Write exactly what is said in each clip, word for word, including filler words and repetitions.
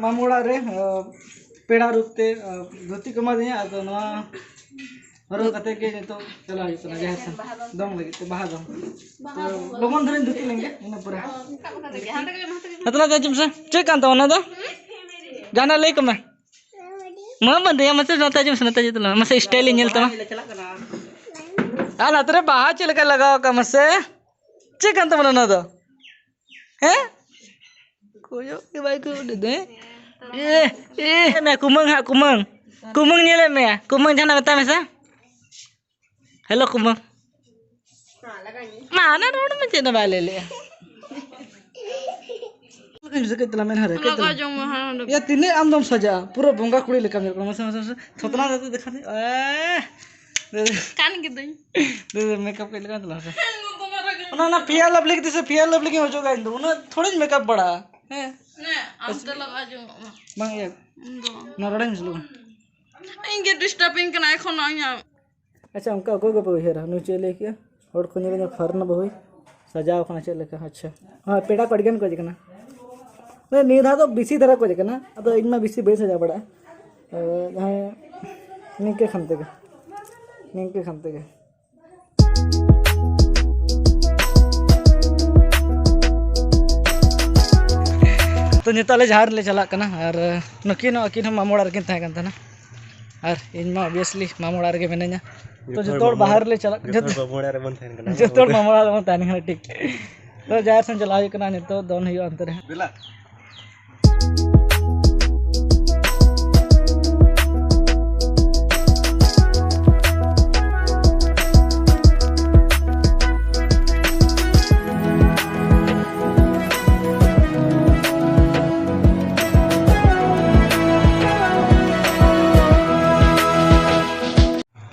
ᱟᱢ ᱚᱲᱟᱜ ᱨᱮ ᱯᱮᱲᱟ ᱨᱩᱯ ᱛᱮ ᱫᱷᱩᱛᱤ ᱠᱚ ᱮᱢᱟᱫᱤᱧᱟ, ᱟᱫᱚ ᱱᱚᱣᱟ ᱦᱚᱨᱚᱜ ᱠᱟᱛᱮ ᱜᱮ ᱱᱤᱛᱚᱜ ᱪᱟᱞᱟᱣ ᱦᱩᱭᱩᱜ ᱠᱟᱱᱟ ᱡᱟᱦᱮᱨ ᱛᱷᱟᱱ ᱫᱚᱝ ᱞᱟᱹᱜᱤᱫ ᱛᱮ, ᱵᱟᱦᱟ ᱫᱚᱝ᱾ ᱛᱚ ᱞᱚᱜᱚᱱ ᱫᱷᱟᱨᱟᱧ ᱫᱷᱩᱛᱤ ᱞᱮᱱᱜᱮ, ᱤᱱᱟᱹ ᱯᱚᱨᱮ᱾ ᱦᱟᱛᱞᱟ ᱛᱮ ᱦᱤᱡᱩᱜ ᱢᱮᱥᱮ᱾ ᱪᱮᱫ ᱠᱟᱱ ᱛᱟᱢᱟ ᱚᱱᱟ ᱫᱚ? ᱡᱟᱦᱟᱱᱟᱜ ᱞᱟᱹᱭ ᱠᱚᱢᱮ᱾ ᱢᱟ ᱵᱟᱸᱫᱮᱭᱟ, ᱢᱟᱥᱮ ᱱᱚᱛᱮ ᱦᱤᱡᱩᱜ ᱢᱮᱥᱮ, ᱱᱚᱛᱮ ᱦᱤᱡᱩᱜ ᱛᱟᱞᱟᱝ ᱢᱮ᱾ ᱢᱟᱥᱮ style ᱤᱧ ᱧᱮᱞ ᱛᱟᱢᱟ᱾ ᱟᱨ ᱱᱚᱛᱮ ᱨᱮ ᱵᱟᱦᱟ ᱪᱮᱫ ᱞᱮᱠᱟᱭ ᱞᱟᱜᱟᱣ ᱟᱠᱟᱫ ᱢᱟᱥᱮ? ᱪᱮᱫ ᱠᱟᱱ ᱛᱟᱵᱚᱱᱟ ᱱᱚᱣᱟ ᱫᱚ? ᱦᱮᱸ? ᱠᱚᱭᱚᱜ ᱜᱮ ᱵᱟᱭ ᱠᱚᱭᱚᱜ ᱞᱮᱫᱟ, ᱦᱮᱸ? ᱮ, ᱮ, ᱢᱮ, ᱠᱩᱢᱟᱹᱝ ᱦᱟᱸᱜ, ᱠᱩᱢᱟᱹᱝ᱾ ᱠᱩᱢᱟᱹᱝ ᱧᱮᱞᱮᱫ ᱢᱮᱭᱟ᱾ ᱠᱩᱢᱟᱹᱝ ᱡᱟᱦᱟᱱᱟᱜ ᱢᱮᱛᱟᱭ ᱢᱮᱥᱮ᱾ ᱦᱮᱞᱳ, ᱠᱩᱢᱟᱹᱝ᱾ ᱢᱟ, ᱚᱱᱟ ᱨᱚᱲ ᱢᱮ, ᱪᱮᱫ ᱦᱚᱸ ᱵᱟᱭ ᱞᱟᱹᱭ ᱞᱮᱜᱼᱟ᱾ ᱠᱟᱹᱡ ᱛᱟᱞᱟᱝ ᱢᱮ, ᱦᱟᱨᱮ, ᱠᱟᱹᱡ ᱞᱟᱜᱟᱣ ᱛᱟᱞᱟᱝ᱾ ᱡᱚᱝ ᱢᱮ, ᱦᱟᱸ, ᱚᱸᱰᱮ᱾ ᱭᱟ, ᱛᱤᱱᱟᱹᱜ ᱟᱢ ᱫᱚᱢ ᱥᱟᱡᱟᱜᱼᱟ? ᱯᱩᱨᱟᱹ ᱵᱚᱸᱜᱟ ᱠᱩᱲᱤ ᱞᱮᱠᱟᱢ ᱧᱮᱞᱚᱜ ᱠᱟᱱᱟ᱾ ᱢᱟᱥᱮ, ᱢᱟᱥᱮ, ᱢᱟᱥᱮ, ᱛᱷᱚᱛᱱᱟ ᱠᱟᱛᱮ ᱫᱮᱠᱷᱟ ᱫᱮ᱾ ᱮ᱾ ᱠᱟᱱ ᱜᱤᱫᱟᱹᱧ᱾ ᱫᱮ, ᱫᱮ, ᱢᱮᱠᱟᱯ ᱠᱟᱹᱡ ᱞᱟᱜᱟᱣ ᱛᱟᱞᱟᱝ ᱢᱮᱥᱮ᱾ ᱚᱱᱟ, ᱚᱱᱟ ᱯᱷᱮᱭᱟᱨ ᱞᱟᱵᱷᱞᱤ ᱫᱤᱥᱟᱹ, ᱯᱷᱮᱭᱟᱨ ᱞᱟᱵᱷᱞᱤ ᱜᱤᱧ ᱚᱡᱚᱜᱟ ᱤᱧ ᱫᱚ᱾ ᱩᱱᱟᱹᱜ ᱛᱷᱚᱲᱤᱧ ᱢᱮᱠᱟᱯ ᱵᱟᱲᱟᱜᱼᱟ᱾ ᱦᱮᱸ᱾ ᱱᱮ, ᱟᱢ ᱛᱮ ᱞᱟᱜᱟᱣ ᱡᱚᱝᱚᱜ ᱢᱮ᱾ ᱵᱟᱝ ᱤᱭᱟᱹ᱾ ᱤᱧ ᱫᱚ ᱵᱟᱝ᱾ ᱚᱱᱟ ᱨᱚᱲ ᱤᱧ ᱵᱩᱡᱷᱟᱹᱣᱟ᱾ ᱤᱧ ᱜᱮ ᱰᱤᱥᱴᱟᱵᱤᱧ ᱠᱟᱱᱟ ᱮᱠᱷᱚᱱ ᱤᱧᱟᱹᱜ᱾ ᱟᱪᱪᱷᱟ, ᱚᱱᱠᱟ ᱚᱠᱚᱭ ᱠᱚᱯᱮ ᱩᱭᱦᱟᱹᱨᱟ? ᱱᱩᱭ ᱪᱮᱫ ᱮ ᱞᱟᱹᱭ ᱠᱮᱜᱼᱟ? ᱦᱚᱲ ᱠᱚ ᱧᱮᱞ ᱧᱚᱜ ᱯᱷᱟᱨᱱᱟ ᱵᱟᱹᱦᱩᱭ ᱥᱟᱡᱟᱣ ᱠᱟᱱᱟ ᱪᱮᱫ ᱞᱮᱠᱟ? ᱟᱪᱪᱷᱟ, ᱦᱮᱸ, ᱯᱮᱲᱟ ᱠᱚ ᱟᱹᱰᱤ ᱜᱟᱱ ᱠᱚ ᱦᱮᱡ ᱟᱠᱟᱱᱟ᱾ ᱱᱤᱭᱟᱹ ᱫᱷᱟᱣ ᱫᱚ ᱵᱮᱥᱤ ᱫᱷᱟᱨᱟ ᱠᱚ ᱦᱮᱡ ᱟᱠᱟᱱᱟ, ᱟᱫᱚ ᱤᱧ ᱢᱟ ᱵᱮᱥᱤ ᱵᱟᱹᱧ ᱥᱟᱡᱟᱣ ᱵᱟᱲᱟᱜᱼᱟ᱾ ᱛᱚ ᱡᱟᱦᱟᱸᱭ ᱱᱤᱝᱠᱟᱹ ᱠᱷᱟᱱ ᱛᱮᱜᱮ, ᱱᱤᱝᱠᱟᱹ ᱠᱷᱟᱱ ᱛᱮᱜᱮ᱾ ᱛᱚ ᱱᱤᱛᱚᱜ ᱟᱞᱮ ᱡᱟᱦᱮᱨ ᱨᱮᱞᱮ ᱪᱟᱞᱟᱜ ᱠᱟᱱᱟ, ᱟᱨ ᱱᱩᱠᱤᱱ ᱦᱚᱸ, ᱟᱹᱠᱤᱱ ᱦᱚᱸ ᱢᱟᱢᱚ ᱚᱲᱟᱜ ᱨᱮᱠᱤᱱ ᱛᱟᱦᱮᱸ ᱠᱟᱱ ᱛᱟᱦᱮᱱᱟ, ᱟᱨ ᱤᱧ ᱢᱟ obviously ᱢᱟᱢᱚ ᱚᱲᱟᱜ ᱨᱮᱜᱮ ᱢᱤᱱᱟᱹᱧᱟ᱾ ᱛᱚ ᱡᱚᱛᱚ ᱦᱚᱲ ᱵᱟᱦᱮᱨ ᱞᱮ ᱪᱟᱞᱟᱜ, ᱡᱚᱛᱚ ᱦᱚᱲ ᱢᱟᱢᱚ ᱚᱲᱟᱜ ᱨᱮᱵᱚᱱ ᱛᱟᱦᱮᱱ ᱠᱟᱱᱟ᱾ ᱡᱚᱛᱚ ᱦᱚᱲ ᱢᱟᱢᱚ ᱚᱲᱟᱜ ᱨᱮᱵᱚᱱ ᱛᱟᱦᱮᱱ ᱠᱟᱱᱟ, ᱴᱷᱤᱠ᱾ ᱛᱚ ᱡᱟᱦᱮᱨ ᱥᱮᱱ ᱪᱟᱞᱟᱣ ᱦᱩᱭᱩᱜ ᱠᱟᱱᱟ, ᱱᱤᱛᱚᱜ ᱫᱚᱱ ᱦᱩᱭᱩᱜᱼᱟ ᱚᱱᱛᱮ ᱨᱮ᱾ ᱫᱮᱞᱟ᱾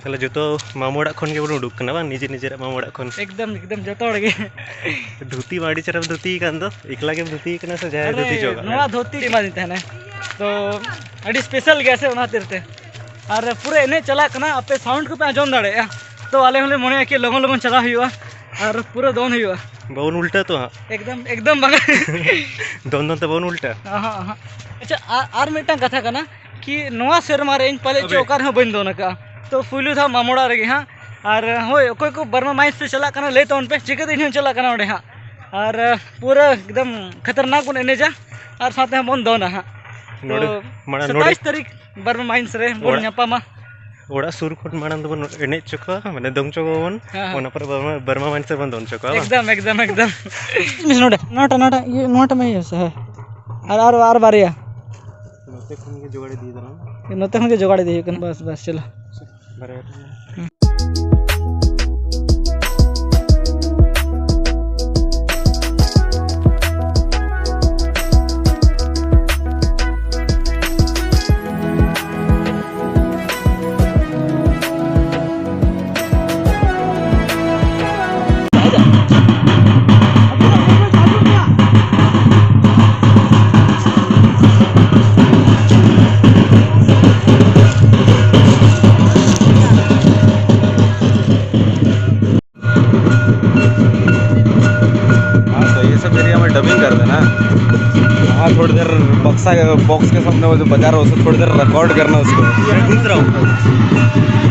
ᱛᱟᱦᱞᱮ ᱡᱚᱛᱚ ᱢᱟᱢᱚ ᱚᱲᱟᱜ ᱠᱷᱚᱱ ᱜᱮᱵᱚᱱ ᱩᱰᱩᱠ ᱠᱟᱱᱟ ᱵᱟᱝ, ᱱᱤᱡᱮ ᱱᱤᱡᱮᱨᱟᱜ ᱢᱟᱢᱚ ᱚᱲᱟᱜ ᱠᱷᱚᱱ? ᱮᱠᱫᱚᱢ, ᱮᱠᱫᱚᱢ, ᱡᱚᱛᱚ ᱦᱚᱲ ᱜᱮ᱾ ᱫᱷᱩᱛᱤ ᱢᱟ ᱟᱹᱰᱤ ᱪᱮᱦᱨᱟᱢ ᱫᱷᱩᱛᱤ ᱠᱟᱱ ᱫᱚ, ᱮᱠᱞᱟ ᱜᱮᱢ ᱫᱷᱩᱛᱤ ᱠᱟᱱᱟ ᱥᱮ ᱡᱟᱦᱟᱸᱭ ᱟᱨᱮ, ᱫᱷᱩᱛᱤ ᱦᱚᱪᱚ ᱠᱟᱜ ᱱᱚᱣᱟ ᱢᱮᱭᱟ? ᱫᱷᱩᱛᱤ ᱮᱢᱟᱫᱤᱧ ᱛᱟᱦᱮᱱᱟᱭ, ᱛᱚ ᱟᱹᱰᱤ special ᱜᱮᱭᱟ ᱥᱮ, ᱚᱱᱟ ᱠᱷᱟᱹᱛᱤᱨ ᱛᱮ᱾ ᱟᱨ ᱯᱩᱨᱟᱹ ᱮᱱᱮᱡ ᱪᱟᱞᱟᱜ ᱠᱟᱱᱟ, ᱟᱯᱮ sound ᱠᱚᱯᱮ ᱟᱸᱡᱚᱢ ᱫᱟᱲᱮᱭᱟᱜᱼᱟ, ᱛᱚ ᱟᱞᱮ ᱦᱚᱸᱞᱮ ᱢᱚᱱᱮᱭᱟ ᱠᱤ ᱞᱚᱜᱚᱱ ᱞᱚᱜᱚᱱ ᱪᱟᱞᱟᱜ ᱦᱩᱭᱩᱜᱼᱟ ᱟᱨ ᱯᱩᱨᱟᱹ ᱫᱚᱱ ᱦᱩᱭᱩᱜᱼᱟ᱾ ᱵᱟᱵᱚᱱ ᱩᱞᱴᱟᱹ ᱛᱚ ᱦᱟᱸᱜ᱾ ᱮᱠᱫᱚᱢ, ᱮᱠᱫᱚᱢ ᱵᱟᱝᱟ᱾ ᱫᱚᱱ ᱫᱚᱱ ᱛᱮ ᱵᱟᱵᱚᱱ ᱩᱞᱴᱟᱹ᱾ ᱟᱦᱟ, ᱟᱦᱟ᱾ ᱟᱪᱪᱷᱟ, ᱟ-, ᱟᱨ ᱢᱤᱫᱴᱟᱝ ᱠᱟᱛᱷᱟ ᱠᱟᱱᱟ ᱠᱤ ᱱᱚᱣᱟ ᱥᱮᱨᱢᱟ ᱨᱮ ᱤᱧ ᱯᱟᱞᱮ ᱪᱚ ᱟᱵᱮ᱾ ᱚᱠᱟ ᱨᱮᱦᱚᱸ ᱵᱟᱹᱧ ᱫᱚᱱ ᱟᱠᱟᱫᱼᱟ᱾ ᱛᱚ ᱯᱩᱭᱞᱩ ᱫᱷᱟᱣ ᱢᱟᱢᱚᱲᱟ ᱨᱮᱜᱮ ᱦᱟᱸᱜ᱾ ᱟᱨ ᱦᱳᱭ, ᱚᱠᱚᱭ ᱠᱚ ᱵᱟᱨᱢᱟ ᱢᱟᱭᱤᱱᱥ ᱯᱮ ᱪᱟᱞᱟᱜ ᱠᱟᱱᱟ ᱞᱟᱹᱭ ᱛᱟᱵᱚᱱ ᱯᱮ, ᱪᱤᱠᱟᱹᱛᱮ ᱤᱧ ᱦᱚᱸᱧ ᱪᱟᱞᱟᱜ ᱠᱟᱱᱟ ᱚᱸᱰᱮ ᱦᱟᱸᱜ᱾ ᱟᱨ ᱯᱩᱨᱟᱹ ᱮᱠᱫᱚᱢ ᱠᱷᱟᱛᱟᱨᱱᱟᱠ ᱵᱚᱱ ᱮᱱᱮᱡᱟ ᱟᱨ ᱥᱟᱶᱛᱮ ᱦᱚᱸ ᱵᱚᱱ ᱫᱚᱱᱟ ᱦᱟᱸᱜ᱾ ᱛᱚ ᱱᱚᱰᱮ, ᱢᱟᱲᱟᱝ ᱱᱚᱰᱮ᱾ ᱥᱟᱛᱟᱭᱤᱥ ᱛᱟᱹᱨᱤᱠᱷ ᱵᱟᱨᱢᱟ ᱢᱟᱭᱤᱱᱥ ᱨᱮ ᱵᱚᱱ ᱚᱲᱟᱜ ᱧᱟᱯᱟᱢᱟ᱾ ᱚᱲᱟᱜ ᱥᱩᱨ ᱠᱷᱚᱱ ᱢᱟᱲᱟᱝ ᱫᱚᱵᱚᱱ ᱮᱱᱮᱡ ᱦᱚᱪᱚ ᱠᱚᱣᱟ, ᱢᱟᱱᱮ ᱫᱚᱝ ᱦᱚᱪᱚ ᱠᱚᱣᱟ ᱵᱚᱱ᱾ ᱦᱮᱸ, ᱦᱮᱸ᱾ ᱚᱱᱟ ᱯᱚᱨᱮ ᱵᱟᱨᱢᱟ, ᱵᱟᱨᱢᱟ ᱢᱟᱭᱤᱱᱥ ᱨᱮᱵᱚᱱ ᱫᱚᱱ ᱦᱚᱪᱚ ᱠᱚᱣᱟ, ᱵᱟᱝ? ᱮᱠᱫᱚᱢ, ᱮᱠᱫᱚᱢ, ᱮᱠᱫᱚᱢ᱾ ᱢᱤᱥ ᱱᱚᱰᱮ, ᱱᱚᱣᱟᱴᱟᱜ, ᱱᱚᱣᱟᱴᱟᱜ, ᱤᱭᱟᱹ, ᱱᱚᱣᱟᱴᱟᱜ ᱢᱟ ᱤᱭᱟᱹ ᱥᱮ, ᱦᱮᱸ᱾ ᱟᱨ, ᱟᱨ, ᱟᱨ ᱵᱟᱨᱭᱟ᱾ ᱱᱚᱛᱮ ᱠᱷᱚᱱ ᱜᱮ ᱡᱚᱜᱟᱲ ᱤᱫᱤ ᱛᱟᱞᱟᱝ᱾ ᱱᱚᱛᱮ ᱠᱷᱚᱱ ᱜᱮ ᱡᱚᱜᱟᱲ ᱤᱫᱤ ᱦᱩᱭᱩᱜ ᱠᱟᱱᱟ᱾ ᱵᱟᱥ, ᱵᱟᱥ, ᱪᱚᱞᱚ᱾ ᱵᱟᱨᱭᱟ ᱴᱷᱮᱱ᱾ हाँ, तो ये सब एरिया में डबिंग कर देना। हाँ, थोड़ी देर बक्सा, बॉक्स के सामने वो जो बजा रहा है, उसे थोड़ी देर रिकॉर्ड करना उसको। ये घूम रहा हूँ।